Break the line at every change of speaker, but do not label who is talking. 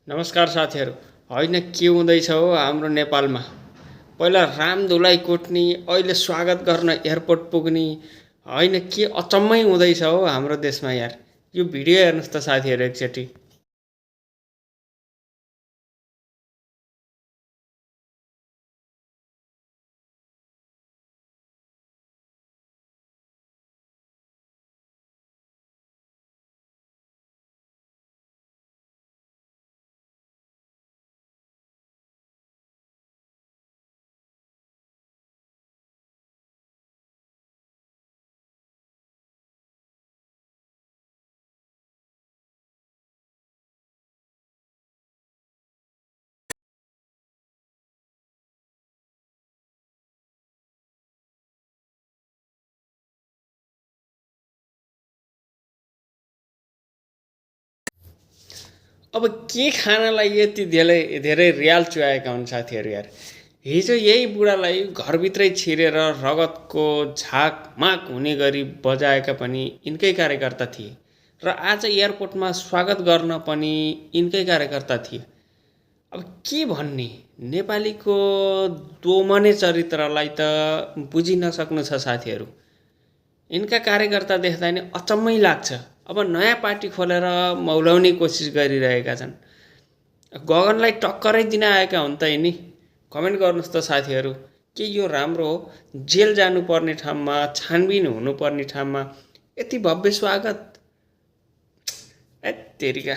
नमस्कार साथीहरू। होइन के हुँदैछ हो हाम्रो नेपालमा। पहिला रामधुलाई कुट्ने, अहिले स्वागत गर्न एयरपोर्ट पुग्ने। होइन के अचम्मै हुँदैछ हो हाम्रो देशमा यार। यो भिडियो हेर्नुहोस् त साथीहरू एकचोटि। अब के खानलाई यति धेरै धेरै रियाल चुहाएका हुन् साथीहरू यार। हिजो यही बुढालाई घरभित्रै छिरेर रगतको झाकमाक हुने गरी बजाएका पनि यिनकै कार्यकर्ता थिए र आज एयरपोर्टमा स्वागत गर्न पनि यिनकै कार्यकर्ता थिए। अब के भन्ने, नेपालीको दोमने चरित्रलाई त बुझिन सक्नु छ साथीहरू। यिनका कार्यकर्ता देख्दा नि अचम्मै लाग्छ। अब नयाँ पार्टी खोलेर मौलाउने कोसिस गरिरहेका छन्। गगनलाई टक्करै दिन आएका हुन् त यिनी। कमेन्ट गर्नुहोस् त साथीहरू, के यो राम्रो हो? जेल जानुपर्ने ठाउँमा, छानबिन हुनुपर्ने ठाउँमा यति भव्य स्वागत? तेरिका।